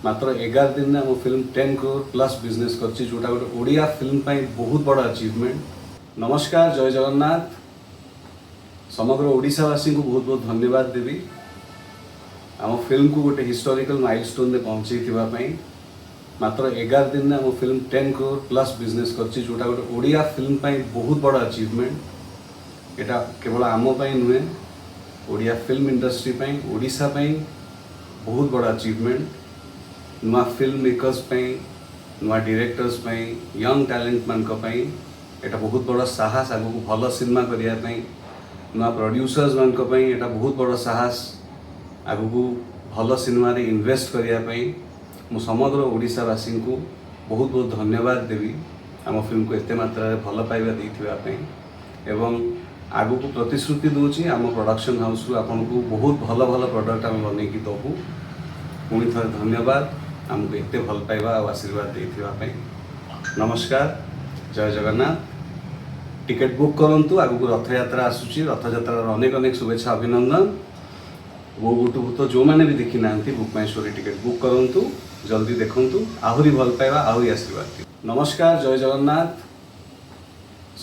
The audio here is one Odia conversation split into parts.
ମାତ୍ର 11 ଦିନରେ ଆମ ଫିଲ୍ମ 10 କ୍ରୋର୍ ପ୍ଲସ୍ ବିଜନେସ୍ କରିଛି, ଯେଉଁଟା ଗୋଟେ ଓଡ଼ିଆ ଫିଲ୍ମ ପାଇଁ ବହୁତ ବଡ଼ ଆଚିଭମେଣ୍ଟ। ନମସ୍କାର, ଜୟ ଜଗନ୍ନାଥ। ସମଗ୍ର ଓଡ଼ିଶାବାସୀଙ୍କୁ ବହୁତ ବହୁତ ଧନ୍ୟବାଦ ଦେବି ଆମ ଫିଲ୍ମକୁ ଗୋଟେ ହିଷ୍ଟୋରିକାଲ ମାଇଲଷ୍ଟୋନରେ ପହଞ୍ଚେଇଥିବା ପାଇଁ। ମାତ୍ର 11 ଦିନରେ ଆମ ଫିଲ୍ମ 10 କ୍ରୋର୍ ପ୍ଲସ୍ ବିଜନେସ୍ କରିଛି, ଯେଉଁଟା ଗୋଟେ ଓଡ଼ିଆ ଫିଲ୍ମ ପାଇଁ ବହୁତ ବଡ଼ ଆଚିଭମେଣ୍ଟ। ଏଇଟା କେବଳ ଆମ ପାଇଁ ନୁହେଁ, ଓଡ଼ିଆ ଫିଲ୍ମ ଇଣ୍ଡଷ୍ଟ୍ରି ପାଇଁ, ଓଡ଼ିଶା ପାଇଁ ବହୁତ ବଡ଼ ଆଚିଭମେଣ୍ଟ। ନୂଆ ଫିଲ୍ମ ମେକର୍ସ ପାଇଁ, ନୂଆ ଡିରେକ୍ଟର୍ସ ପାଇଁ, ୟଙ୍ଗ ଟ୍ୟାଲେଣ୍ଟମାନଙ୍କ ପାଇଁ ଏଇଟା ବହୁତ ବଡ଼ ସାହସ ଆଗକୁ ଭଲ ସିନେମା କରିବା ପାଇଁ। ନୂଆ ପ୍ରଡ୍ୟୁସର୍ସମାନଙ୍କ ପାଇଁ ଏଇଟା ବହୁତ ବଡ଼ ସାହସ ଆଗକୁ ଭଲ ସିନେମାରେ ଇନଭେଷ୍ଟ କରିବା ପାଇଁ। ମୁଁ ସମଗ୍ର ଓଡ଼ିଶାବାସୀଙ୍କୁ ବହୁତ ବହୁତ ଧନ୍ୟବାଦ ଦେବି ଆମ ଫିଲ୍ମକୁ ଏତେ ମାତ୍ରାରେ ଭଲ ପାଇବା ଦେଇଥିବା ପାଇଁ ଏବଂ ଆଗକୁ ପ୍ରତିଶ୍ରୁତି ଦେଉଛି, ଆମ ପ୍ରଡକ୍ସନ୍ ହାଉସ୍ରୁ ଆପଣଙ୍କୁ ବହୁତ ଭଲ ଭଲ ପ୍ରଡ଼କ୍ଟ ଆମେ ବନେଇକି ଦେବୁ। ପୁଣି ଥରେ ଧନ୍ୟବାଦ ଆମକୁ ଏତେ ଭଲ ପାଇବା ଆଉ ଆଶୀର୍ବାଦ ଦେଇଥିବା ପାଇଁ। ନମସ୍କାର, ଜୟ ଜଗନ୍ନାଥ। ଟିକେଟ୍ ବୁକ୍ କରନ୍ତୁ। ଆଗକୁ ରଥଯାତ୍ରା ଆସୁଛି। ରଥଯାତ୍ରାର ଅନେକ ଅନେକ ଶୁଭେଚ୍ଛା, ଅଭିନନ୍ଦନ। ବୋଉ ବୁଟୁ ଭୂତ ଯେଉଁମାନେ ବି ଦେଖିନାହାନ୍ତି, ବୁକ୍ ମାଇ ଶୋରେ ଟିକେଟ୍ ବୁକ୍ କରନ୍ତୁ, ଜଲ୍ଦି ଦେଖନ୍ତୁ, ଆହୁରି ଭଲ ପାଇବା, ଆହୁରି ଆଶୀର୍ବାଦ ଦିଅ। ନମସ୍କାର, ଜୟ ଜଗନ୍ନାଥ।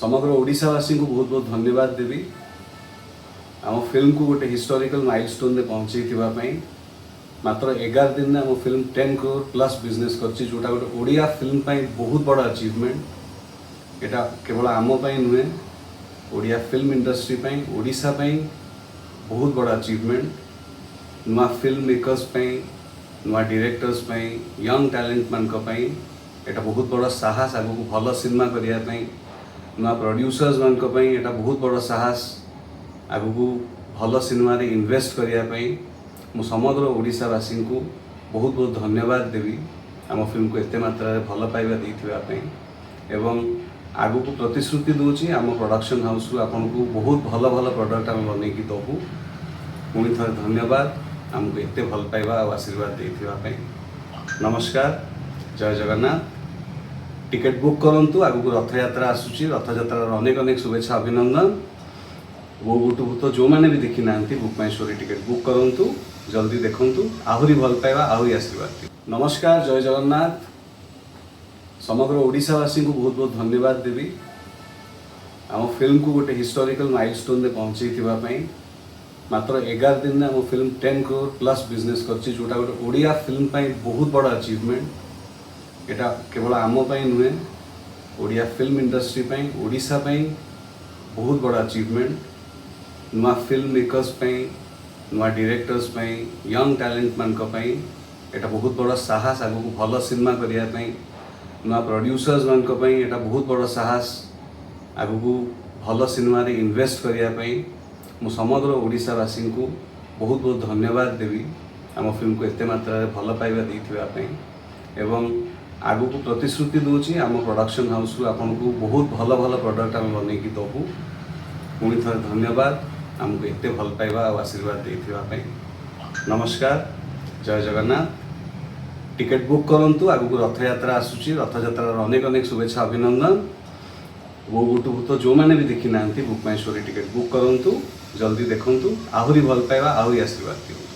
ସମଗ୍ର ଓଡ଼ିଶାବାସୀଙ୍କୁ ବହୁତ ବହୁତ ଧନ୍ୟବାଦ ଦେବି ଆମ ଫିଲ୍ମକୁ ଗୋଟେ ହିଷ୍ଟୋରିକାଲ ମାଇଲଷ୍ଟୋନରେ ପହଞ୍ଚେଇଥିବା ପାଇଁ। ମାତ୍ର 11 ଦିନରେ ଆମ ଫିଲ୍ମ 10 କ୍ରୋର୍ ପ୍ଲସ୍ ବିଜନେସ୍ କରିଛି, ଯେଉଁଟା ଗୋଟେ ଓଡ଼ିଆ ଫିଲ୍ମ ପାଇଁ ବହୁତ ବଡ଼ ଆଚିଭମେଣ୍ଟ। ଏଇଟା କେବଳ ଆମ ପାଇଁ ନୁହେଁ, ଓଡ଼ିଆ ଫିଲ୍ମ ଇଣ୍ଡଷ୍ଟ୍ରି ପାଇଁ, ଓଡ଼ିଶା ପାଇଁ ବହୁତ ବଡ଼ ଆଚିଭମେଣ୍ଟ। ନୂଆ ଫିଲ୍ମ ମେକର୍ସ ପାଇଁ, ନୂଆ ଡିରେକ୍ଟର୍ସ ପାଇଁ, ୟଙ୍ଗ ଟ୍ୟାଲେଣ୍ଟମାନଙ୍କ ପାଇଁ ଏଇଟା ବହୁତ ବଡ଼ ସାହସ ଆଗକୁ ଭଲ ସିନେମା କରିବା ପାଇଁ। ନୂଆ ପ୍ରଡ୍ୟୁସର୍ସମାନଙ୍କ ପାଇଁ ଏଇଟା ବହୁତ ବଡ଼ ସାହସ ଆଗକୁ ଭଲ ସିନେମାରେ ଇନଭେଷ୍ଟ କରିବା ପାଇଁ। ମୁଁ ସମଗ୍ର ଓଡ଼ିଶାବାସୀଙ୍କୁ ବହୁତ ବହୁତ ଧନ୍ୟବାଦ ଦେବି ଆମ ଫିଲ୍ମକୁ ଏତେ ମାତ୍ରାରେ ଭଲ ପାଇବା ଦେଇଥିବା ପାଇଁ ଏବଂ ଆଗକୁ ପ୍ରତିଶ୍ରୁତି ଦେଉଛି, ଆମ ପ୍ରଡକ୍ସନ୍ ହାଉସ୍ରୁ ଆପଣଙ୍କୁ ବହୁତ ଭଲ ଭଲ ପ୍ରଡ଼କ୍ଟ ଆମେ ବନେଇକି ଦେବୁ। ପୁଣି ଥରେ ଧନ୍ୟବାଦ ଆମକୁ ଏତେ ଭଲ ପାଇବା ଆଉ ଆଶୀର୍ବାଦ ଦେଇଥିବା ପାଇଁ। ନମସ୍କାର, ଜୟ ଜଗନ୍ନାଥ। ଟିକେଟ୍ ବୁକ୍ କରନ୍ତୁ। ଆଗକୁ ରଥଯାତ୍ରା ଆସୁଛି। ରଥଯାତ୍ରାର ଅନେକ ଅନେକ ଶୁଭେଚ୍ଛା, ଅଭିନନ୍ଦନ। ବୋଉ ବୁଟୁ ଭୂତ ଯେଉଁମାନେ ବି ଦେଖିନାହାନ୍ତି, ବୁକ୍ ମାଇ ଶୋରେ ଟିକେଟ୍ ବୁକ୍ କରନ୍ତୁ, ଜଲ୍ଦି ଦେଖନ୍ତୁ, ଆହୁରି ଭଲ ପାଇବା, ଆହୁରି ଆଶୀର୍ବାଦ ଦିଅ। ନମସ୍କାର, ଜୟ ଜଗନ୍ନାଥ। ସମଗ୍ର ଓଡ଼ିଶାବାସୀଙ୍କୁ ବହୁତ ବହୁତ ଧନ୍ୟବାଦ ଦେବି ଆମ ଫିଲ୍ମକୁ ଗୋଟେ ହିଷ୍ଟୋରିକାଲ ମାଇଲଷ୍ଟୋନରେ ପହଞ୍ଚେଇଥିବା ପାଇଁ। ମାତ୍ର 11 ଦିନରେ ଆମ ଫିଲ୍ମ 10 କ୍ରୋର୍ ପ୍ଲସ୍ ବିଜନେସ୍ କରିଛି, ଯେଉଁଟା ଗୋଟେ ଓଡ଼ିଆ ଫିଲ୍ମ ପାଇଁ ବହୁତ ବଡ଼ ଆଚିଭମେଣ୍ଟ। ଏଇଟା କେବଳ ଆମ ପାଇଁ ନୁହେଁ, ଓଡ଼ିଆ ଫିଲ୍ମ ଇଣ୍ଡଷ୍ଟ୍ରି ପାଇଁ, ଓଡ଼ିଶା ପାଇଁ ବହୁତ ବଡ଼ ଆଚିଭମେଣ୍ଟ। ନୂଆ ଫିଲ୍ମ ମେକର୍ସ ପାଇଁ, ନୂଆ ଡିରେକ୍ଟର୍ସ ପାଇଁ, ୟଙ୍ଗ ଟ୍ୟାଲେଣ୍ଟମାନଙ୍କ ପାଇଁ ଏଇଟା ବହୁତ ବଡ଼ ସାହସ ଆଗକୁ ଭଲ ସିନେମା କରିବା ପାଇଁ। ନୂଆ ପ୍ରଡ୍ୟୁସର୍ସମାନଙ୍କ ପାଇଁ ଏଇଟା ବହୁତ ବଡ଼ ସାହସ ଆଗକୁ ଭଲ ସିନେମାରେ ଇନଭେଷ୍ଟ କରିବା ପାଇଁ। ମୁଁ ସମଗ୍ର ଓଡ଼ିଶାବାସୀଙ୍କୁ ବହୁତ ବହୁତ ଧନ୍ୟବାଦ ଦେବି ଆମ ଫିଲ୍ମକୁ ଏତେ ମାତ୍ରାରେ ଭଲ ପାଇବା ଦେଇଥିବା ପାଇଁ ଏବଂ ଆଗକୁ ପ୍ରତିଶ୍ରୁତି ଦେଉଛି, ଆମ ପ୍ରଡକ୍ସନ୍ ହାଉସ୍ରୁ ଆପଣଙ୍କୁ ବହୁତ ଭଲ ଭଲ ପ୍ରଡ଼କ୍ଟ ଆମେ ବନେଇକି ଦେବୁ। ପୁଣି ଥରେ ଧନ୍ୟବାଦ ଆମକୁ ଏତେ ଭଲ ପାଇବା ଆଉ ଆଶୀର୍ବାଦ ଦେଇଥିବା ପାଇଁ। ନମସ୍କାର, ଜୟ ଜଗନ୍ନାଥ। ଟିକେଟ୍ ବୁକ୍ କରନ୍ତୁ। ଆଗକୁ ରଥଯାତ୍ରା ଆସୁଛି। ରଥଯାତ୍ରାର ଅନେକ ଅନେକ ଶୁଭେଚ୍ଛା, ଅଭିନନ୍ଦନ। ବୋଉ ବୁଟୁ ଭୂତ ଯେଉଁମାନେ ବି ଦେଖିନାହାନ୍ତି, ବୁକ୍ ମାଇ ଶୋରେ ଟିକେଟ୍ ବୁକ୍ କରନ୍ତୁ, ଜଲ୍ଦି ଦେଖନ୍ତୁ, ଆହୁରି ଭଲ ପାଇବା, ଆହୁରି ଆଶୀର୍ବାଦ ଦିଅନ୍ତୁ।